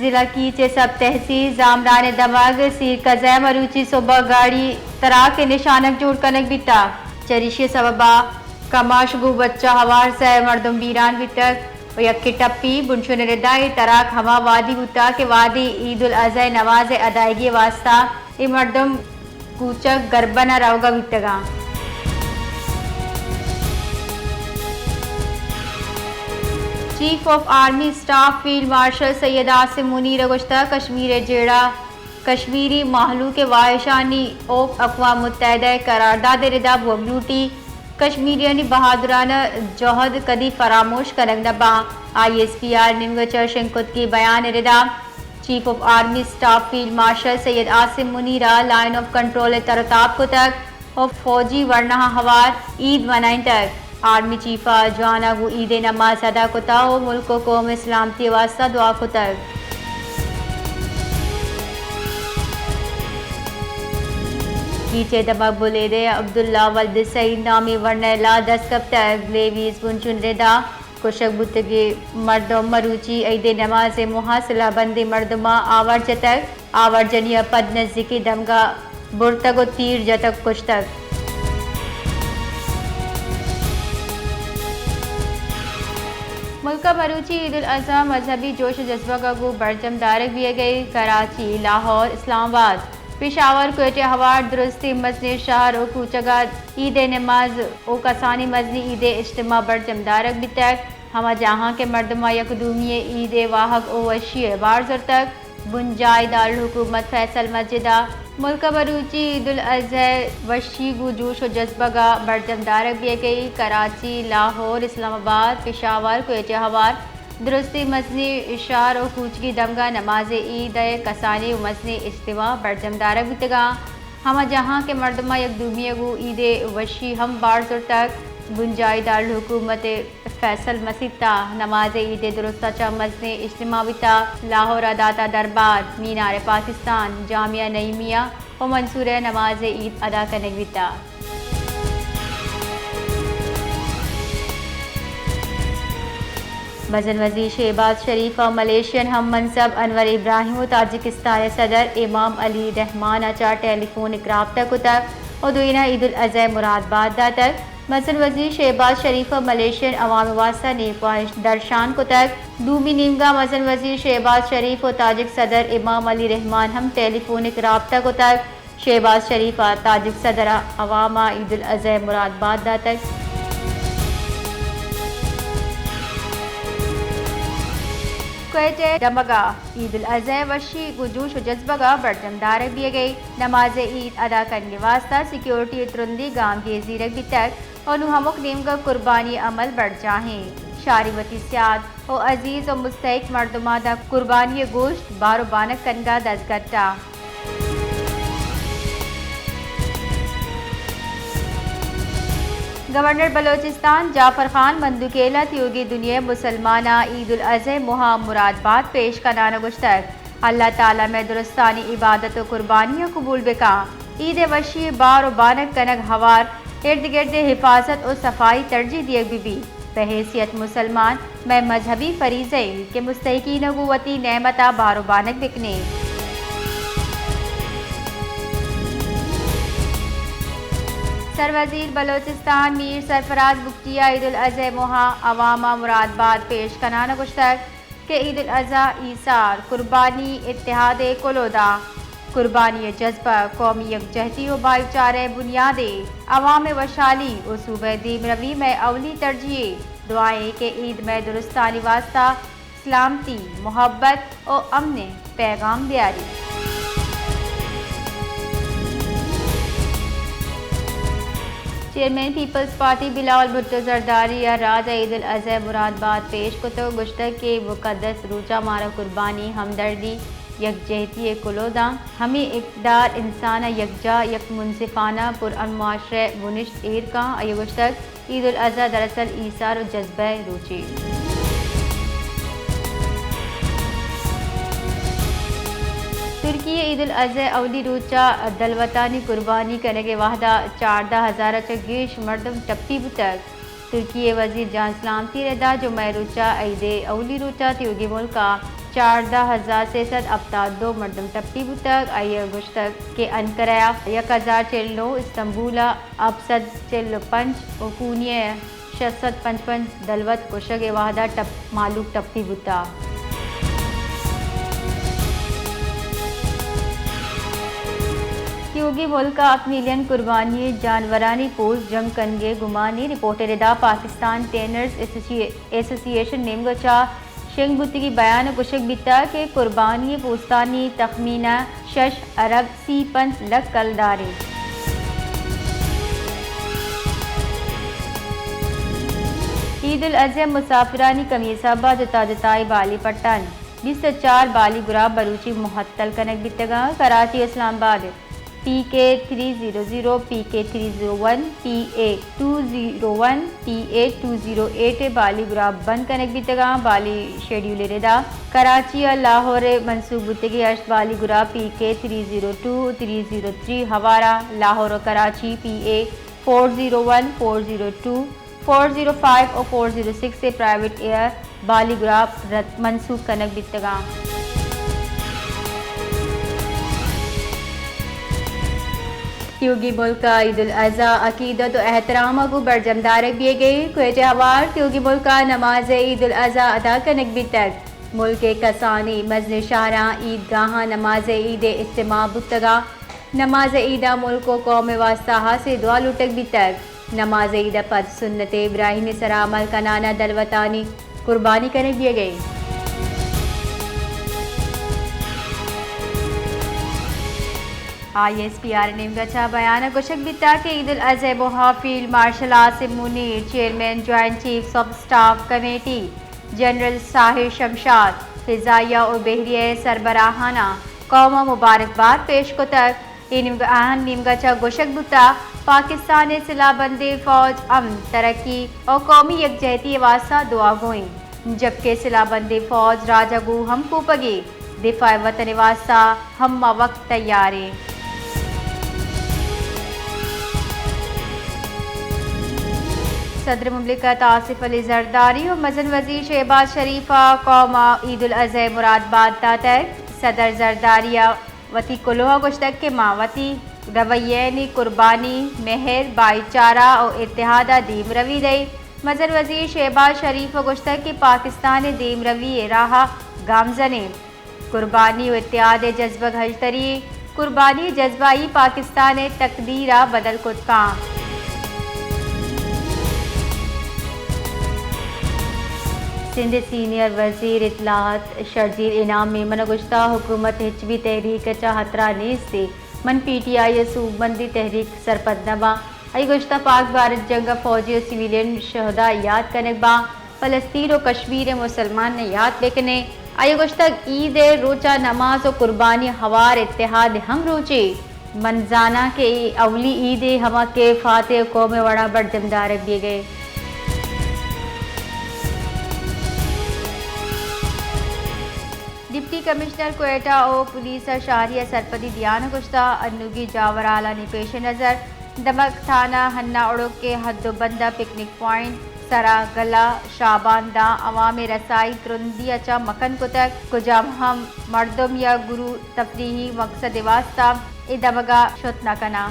ضلع کیچ ءِ سب تحصیل زامران ءِ دمگ سیر کزہ ءَ مروچی سہب ءَ گاڑی تراک ءِ نشانگ جوڑ کنگ بیتگ۔ چریشی ءِ سبب ءَ کماش گوں بچ ءَ ہوار سئے مردم بیران بیتگ ءُ یکے ٹپی۔ بنشون ءِ ردا اے تراک ہما وہدی بوتگ کہ وہدے عید الاضحی ءِ نماز ءِ ادائیگی ءِ واستہ اے مردم کوچگ گربن ءَ روگ ءَ بیتگ اَنت۔ Chief of army staff field marshal Syed Asim Munir ءَ گوشتگ، کشمیر ءِ جیڑہ کشمیری مہلوک ءِ واہشانی اوپ اقوام متحدہ ءِ قرارداد ءِ ردا بوگ لوٹی۔ کشمیریانی بہادرانہ جہد کدی فراموش کنگ نہ باں۔ آئی ایس پی آر نیمگ ءَ چہ شنگ کتگیں بیان ءِ ردا chief of army staff field marshal Syed Asim Munir ءَ لائن آف کنٹرول ءِ تر ءُ تاب کتگ ءُ فوجی ورناہاں ہوار عید منائینتگ۔ آرمی چیف ءَ جواناں گوں عید ءِ نماز ادا کتگ ءُ ملک ءُ قوم ءِ سلامتی ءِ واستہ دعا کتگ۔ کیچ ءِ دمگ بلیدہ ءِ عبداللہ ولد سعید نامیں ورنائے لاش دست کپتگ۔ لیویز بنشون ءِ ردا کشگ بوتگیں مردم مروچی عید ءِ نماز ءِ موہ ءَ سلاہ بندیں مردماں آوار جتگ۔ آوار جنی ءَ پد نزیکیں دمگ ءَ برتگ ءُ تیر جتگ ءُ کشتگ۔ ملک ءَ مروچی عید الاضحی مذہبی جوش ءُ جذبگ ءَ گوں برجم دارگ بیگ ءَ، کراچی، لاہور، اسلام آباد، پشاور، کوئٹہ ءِ ہوار درستیں مزنیں شہر ءُ کوچگ ءَ عید ءِ نماز ءُ کسانیں مزنیں عید ءِ اجتماع برجم دارگ بیتگ۔ ہما جاہاں کہ مردماں یک دومی ءِ عید ءِ واہگ ءُ وشی ءِ بار زرتگ، بنجاہی دارالحکومت فیصل مسجد ءَ ملک ءَ مروچی عید الاضحی ءِ وشی گوں جوش ءُ جذبگ ءَ برجم دارگ بیگ ءَ، کراچی، لاہور، اسلام آباد، پشاور، کوئٹہ ءِ ہوار درستیں مزنیں شہر ءُ کوچگی دمگ ءَ نماز عید ءِ کسانیں ءُ مزنیں اجتماع برجم دارگ بیتگ اَنت۔ ہما جاہاں کہ مردماں یک دومی ءَ گوں عید ءِ وشی ہم بار زرتگ، بنجاہی دارالحکومت فیصل مسیت ءَ نماز عید ءِ درست ءَ چہ مزنیں اجتماع بیتگ۔ لاہور ءَ داتا دربار، مینار پاکستان، جامعہ نعیمیہ ءُ منصورہ ءَ نماز عید ادا کنگ بیتگ۔ مزن وزیر شہباز شریف ءَ ملیشین ہم منصب انور ابراہیم ءُ تاجکستان ءِ صدر امام علی رحمان ءَ چہ ٹیلی فونک رابطہ کتگ ءُ دوئیناں عید الاضحی ءِ مراد بات داتگ۔ مزن وزیر شہباز شریف ءَ ملیشین عوام ءِ واستہ نیک واہشت درشان کتگ۔ دومی نیمگ ءَ مزن وزیر شہباز شریف ءُ تاجک صدر امام علی رحمان ہم ٹیلی فونک رابطہ کتگ۔ شہباز شریف ءَ تاجک صدر ءَ عوام ءَ عید الاضحی ءِ مراد بات داتگ۔ کوئٹہ ءِ دمگ ءَ عید الاضحی ءِ وشی گوں جوش ءُ جذبگ ءَ برجم دارگ بیگ ءَ، نماز عید ادا کنگ ءِ واستہ سیکورٹی ءِ ترندیں گامگیج زیرگ بیتگ ءُ نوں ہمک نیمگ ءَ قربانی ءِ عمل برجاہ اِنت۔ شاری وتی سیاد ءُ عزیز ءُ مستحق مردماں داں قربانی ءِ گوشت بار ءُ بانگ کنگ ءَ دزگٹ اَنت۔ گورنر بلوچستان جعفر خان مندوخیل ءَ تیوگیں دنیا ءِ مسلماناں عید الاضحی ءِ موہ ءَ مراد بات پیش کنان ءَ گوشتگ، اللہ تعالی مئے درستانی عبادت ءُ قربانیاں قبول بکاں۔ عید ءِ وشی ءِ بار ءُ بانگ کنگ ہوار، ارد گرد ءِ حفاظت ءُ صفائی ترجیح دیگ بہ بیت۔ بحیثیت مسلمان مئے مذہبی فریضہ اِنت کہ مستحقین ءَ گوں وتی نعمت ءَ بار ءُ بانگ بکنیں۔ سروزیر بلوچستان میر سرفراز بگٹی ءَ عید الاضحی ءِ موہ ءَ عوام ءَ مراد بات پیش کنان ءَ گوشتگ کہ عید الاضحی ایثار، قربانی، اتحاد ءِ کلوہ داں۔ قربانی ءِ جذبہ قومی یکجہتی ءُ بھائی چارہ ءِ بنیادے۔ عوام ءِ وشحالی ءُ صوبہ ءِ دیمروی مئے اولی ترجیحے۔ دعا ایں کہ عید مئے درستانی واستہ سلامتی، محبت ءُ امن ءِ پیغام بیاریت۔ چیئرمین پیپلز پارٹی بلاول بھٹو زرداری ءَ راج ءَ عید الاضحی ءِ مراد بات پیش کت ءُ گوشتگ کہ مقدس روچ ءَ مارا قربانی، ہمدردی، یکجہتی ءِ کلوہ داں۔ ہمے اقدار انسان ءَ یکجاہ، یک منصفانہ، پرامن معاشرہ ءِ بنشت ایر کاں۔ آئی ءَ گوشتگ، عید الاضحی دراصل ایثار ءُ جذبہ ءِ روچے۔ ترکی ءِ عید الاضحی ءِ اولی روچ ءَ دلوتانی قربانی کنگ ءِ وھد ءَ چاردہ ہزار ءَ چہ گیش مردم ٹپی بوتگ۔ ترکی ءِ وزیر جان سلامتی ءِ رد ءَ جمعہ ءِ روچ ءَ عید ءِ اولی روچ ءَ تیوگیں ملک ءَ چاردہ ہزار سے سد ہپتاد دو مردم ٹپی بوتگ۔ آئی ء گوشتگ کہ انقرہ ء یک ہزار چل نو، استنبول ء ہپت سد چل ء پنچ و کونی ء شش سد پنچ پنچ دلوت کشگ ء وہدا ٹپ، مہلوک ٹپی بوتگ۔ تیوگیں ملک ء ہپت ملین قربانی جانورانی پوست جنگ کنگ ء گمانی رپورٹ ء ردا پاکستان ٹرینرز ایسوسی، ایسوسی ایشن نیمگ ء چہ شنگ بوتگی بیان ء گوشگ بیتگ کہ قربانی پوستانی تخمینہ شش ارب سی پنچ لکھ کلدار انت۔ عید الاضحی مسافرانی کمیس ء با جتا جتائی بالی پٹان، بیست ء چار بالی گراب بلوچی مہتل کنگ بیتگاں۔ Karachi, Islamabad, P K three zero zero, P K three zero one, P A two zero one, P A two zero eight ء بالی گراب بند کنگ بیتگاں۔ بالی شیڈیول ء ردا کراچی ء لاہور ء منسوب بوتگیں ہشت بالی گراب P K three zero two, three zero three ہوارا لاہور ء Karachi P A four zero one, four zero two, four zero five و فور زیرو سکس ء پرائیویٹ ایئر بالی گراب رد منسوخ کنگ بیتگاں۔ تیوگی ملک ء عید الاضحی عقیدت و احترام ء گوں برجم دارگ بیگ ء کوئٹہ ہوار تیوگی ملک ء نماز عید الاضحی ادا کنگ بیتگ۔ ملک ء کسانیں مزنیں شہراں عید گاہاں نماز عید ء اجتماع بوتگاں۔ نماز عید ء ملک و قوم ء واستہ ہاسیں دعا لوٹگ بیتگ۔ نماز عید ء پد سنت ابراہیم ء سرا عمل کنان ء دلوتانی قربانی کنگ بیگ ء انت۔ آئی ایس پی آر ء نیمگ ء چہ بیان ء گوشگ بیتگ کہ عید الاضحی ء موہ ء field marshal Asim Munir, chairman joint chiefs of staff committee, general Sahir Shamshad, فضائیہ و بحریہ ء سربراہاناں قوم ء مبارکباد پیش کتگ۔ اے نیمگ-، آہانی نیمگ ء چہ گوشگ بوتگ، پاکستان ء سلاہ بندیں فوج امن، ترقی و قومی یکجہتی ء واستہ دعاگو انت، جبکہ سلاہ بندیں فوج راج ء گوں ہمکوپگی دفاع وطن ء واستہ ہمہ وقت تیار انت۔ صدر مملکت آصف علی زرداری و مزن وزیر شہباز شریف ء قوم ء عید الاضحی ء مراد بات داتگ۔ صدر زرداری ء وتی کلوہ ء گوشتگ کہ ما وتی رویہ یعنی قربانی، مہر، بھائی چارہ و اتحاد ء دیمروی دئیں۔ مزن وزیر شہباز شریف ء گوشتگ کہ پاکستان ء دیمروی ء راہ ء گامزن انت۔ قربانی و اتحاد ء جذبگ ہژدری، قربانی ء جذبہ ای پاکستان ء تقدیر ء بدل کت کاں۔ سندھ ء سینئر وزیر اطلاعات شرجیل انعام میمن ء گوشتہ، حکومت ہچبی تحریک ء چہ ہترہ نیست ء من پی ٹی آئی ء سوبمندی تحریک سرپد نہ باں۔ آئی گوشتہ، پاک بھارت جنگ ء فوجی و سویلین شہدا یات کنگ باں، فلسطین و کشمیر ء مسلمان ء یات بکنیں۔ آئی گوشتگ، عید ء روچا نماز و قربانی ہوار اتحاد ء ہم روچے۔ من زاناں کہ اے اولی عید ء ہما کہ فاتح قوم ء وڑا برجم دارگ بیگ ء۔ ڈپٹی کمشنر کوئٹہ و پولیس ء شہری ء سرپدی دیان ء گوشتہ، انوگی جاورھالانی پیش نظر دمگ تھانہ ہنا اڑک ء حد و بند ء پکنک پوائنٹ سرا گلہ شابان داں عوام ء رسائی ترندی ء چہ مکن کتگ، کجام ہم مردم یا گروہ تفریحی مقصد ء واستہ اے دمگ ء شت نہ کناں۔